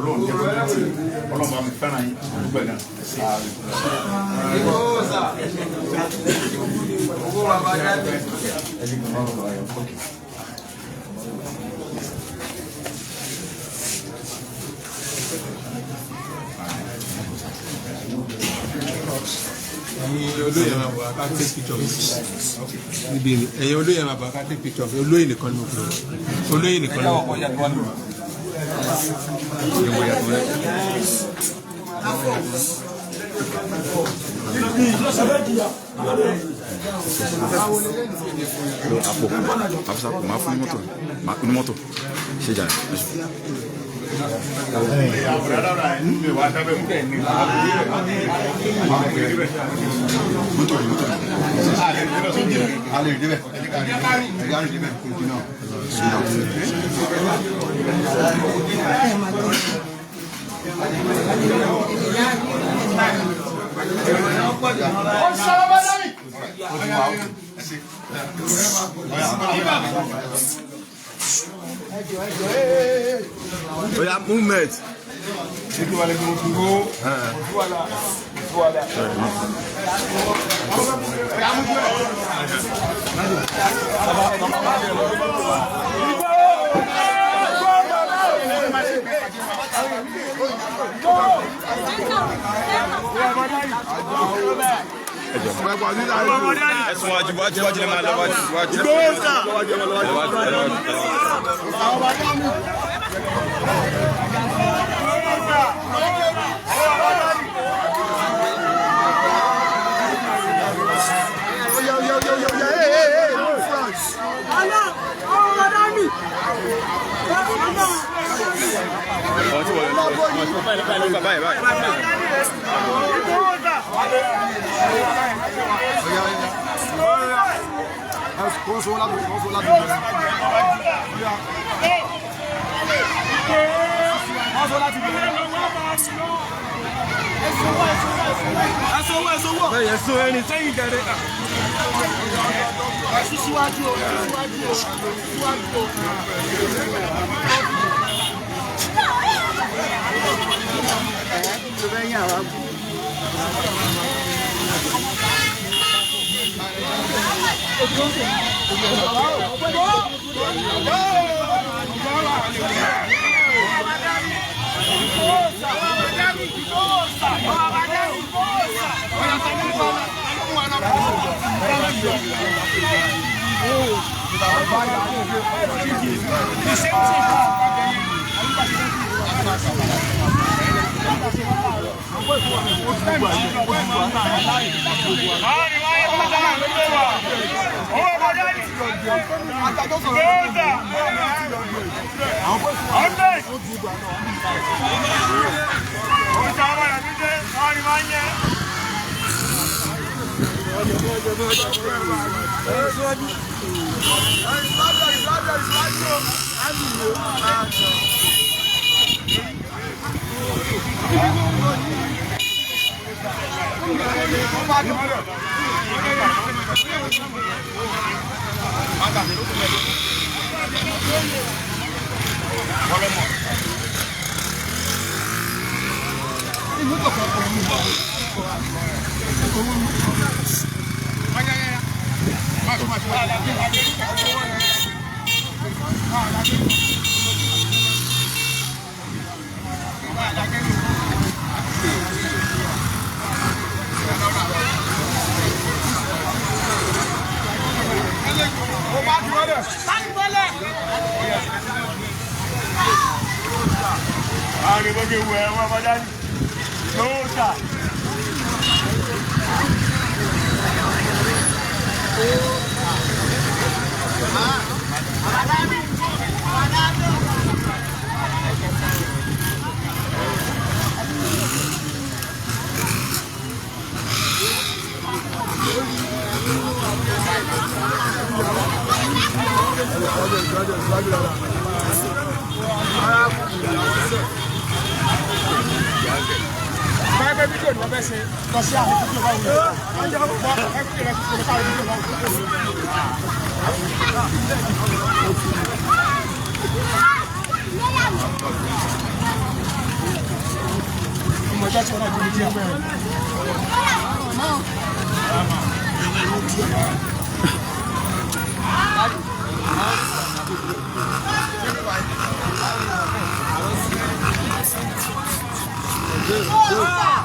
Ọlọ́run jẹ́ kó tó tì, Ọlọ́run bá mi fẹ́ràn yín gbogbo ẹ̀ gan. Ẹ̀yin olóyè máa bọ̀ ká take picture níbi ni. Ẹ̀yin olóyè máa bọ̀ ká take picture. Olóyè nìkan ni mo pè ọ́, olóyè nìkan ni mo pè ọ́. Àpò àfisà kò máa fún mọ́tò, máa ní mọ́tò ṣe jà. Mọ́tò ni mọ́tò ni. A lè rí débẹ̀, ẹ̀ka rí débẹ̀ kò jìnnà. Oya, movement. Ẹ̀sùn wájú wájú wájú lè máa lọ wájú wájú. Wájú, wájú. Àwọn tí wọ́n lọ báyìí báyìí. Bẹ́ẹ̀ sún ẹni sẹ́yìn jẹrẹ.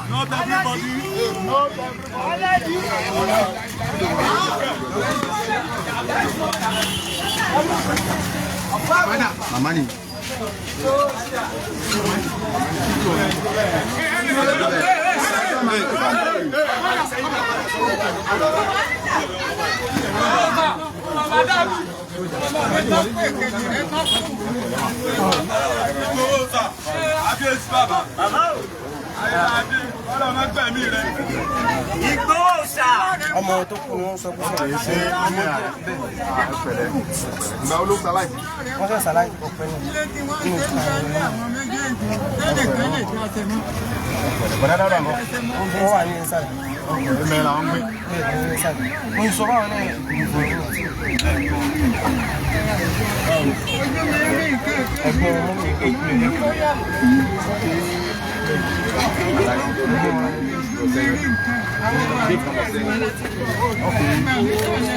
Not everybody. Not everybody. Màmá ni. Ọmọ tó kú ni wọ́n sọ pé sọ̀rọ̀ Ṣé ní ìgbà wo ló gba láì? Wọ́n fẹ́ sàlàyé ọ̀pẹ náà nínú ìta Bọ̀dá dáadáa mọ́. Wọ́n wà ní ìsàlẹ̀. Ẹ̀mẹ́ làwọn ń gbé. Bẹ́ẹ̀ ní ìsàlẹ̀. Mo ń sọ báwọn náà ìbò ní ẹgbẹ́ wọn ní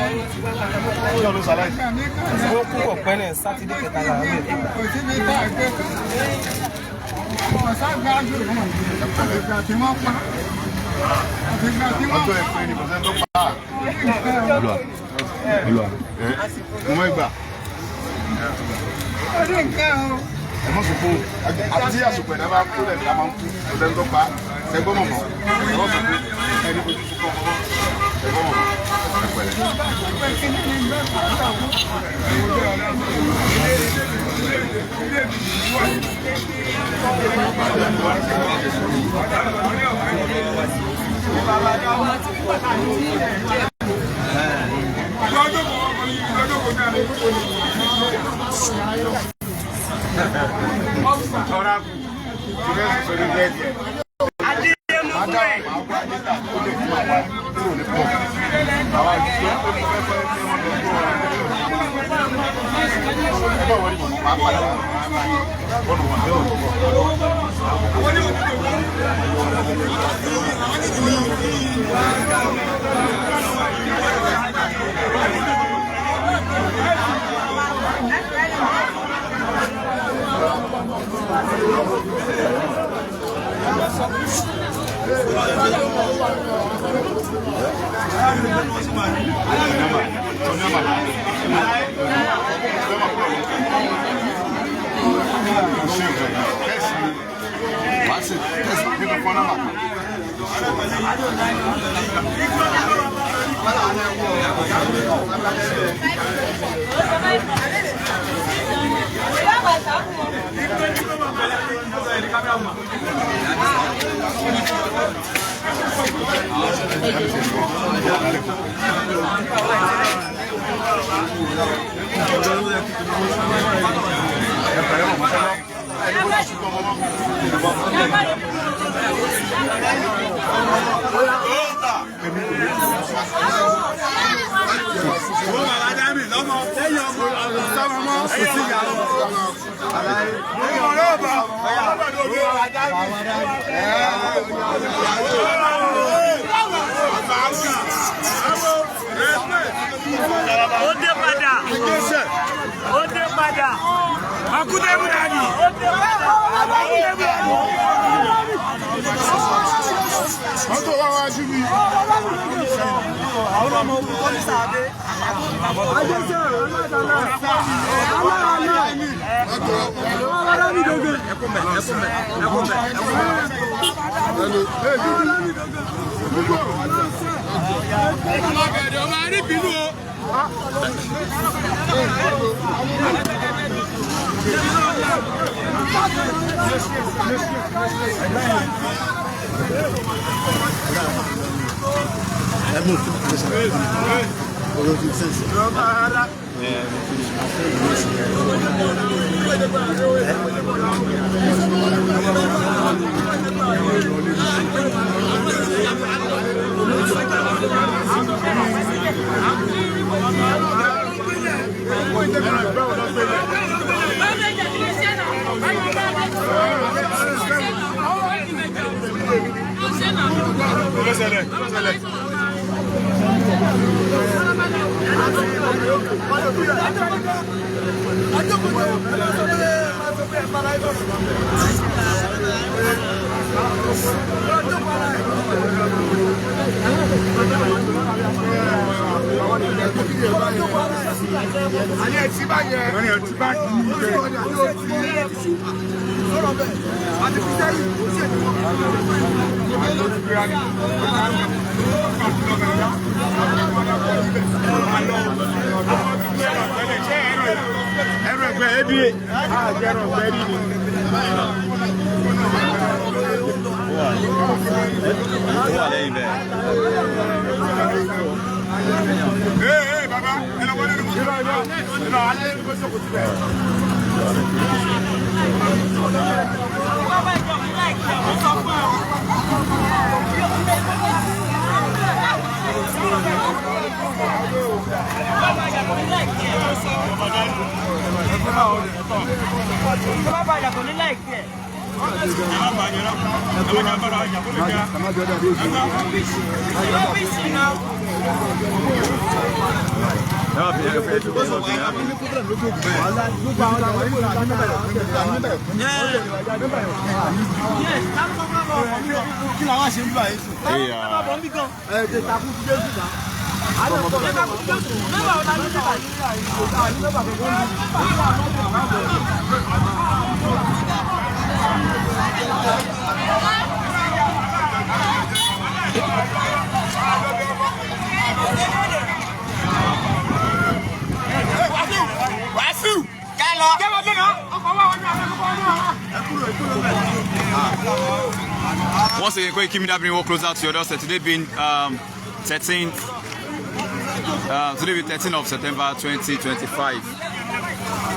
Ṣé ló ṣàlàyé? Wọ́n kú ọ̀pẹ náà sátidé kẹta làwọn bẹ̀rẹ̀. Ọjọ́ ẹ̀fẹ́ ni kò sẹ́ni tó pa á. Olúwa. Olúwa. Mo mọ̀ ìgbà. Ẹ mọ̀ sọ̀kún. Àti àsùpẹ̀ náà bá kú lẹ̀ la máa ń kú. Kò sẹ́ni tó pa á. Ṣẹ́gbọ́n mọ̀mọ́. Ẹ mọ̀ sọ̀kún. Ẹni fojú sunkún ọmọ mọ́. Ṣẹ́gbọ́n mọ̀mọ́. Ẹ pẹ̀lẹ́. Ó dé padà. Ó dé padà. Akúndé Bùdàdì. Ó dé padà. Akúndé Bùdàdì. Mọ́tò wá wá sí mi. Àwọn ọmọ ogun tó ní sàádé. Ṣẹlẹ̀ ṣẹlẹ̀. Ayé ti bá yẹ. Ayé ti bá kì í jẹ. Ẹrù ẹgbẹ́ ẹbí àjẹrò ẹgbẹ́ rí ni. Ó wà lẹ́yìn bẹ́ẹ̀. Ee ee baba, ẹ lọ wọlé ní mọ́tò. Ẹ lọ alẹ́ ní mọ́tò kò sí bẹ́ẹ̀. Ẹ má fi ẹ fi ẹ fi ẹ fi ẹ fi. Once again, Koiki Media bring work closer to your doorstep. Today being 13th, today being 13th of September 2025.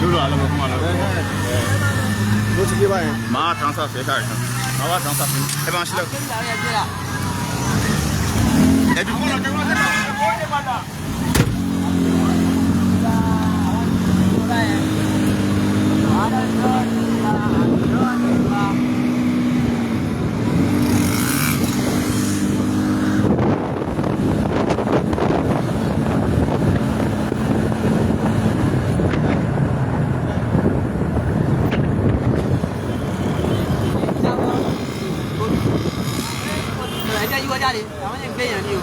Lórí àlọ́ fún wa lọ. Ló ti dé báyẹn. Màá transfer sí ẹ̀ka ìkan. Màá wá transfer sí. Ẹ bá ń sílẹ̀. Ẹ dúró. Ẹjẹ́ yíwọ́ jáde, àwọn lè gbé èèyàn ní o.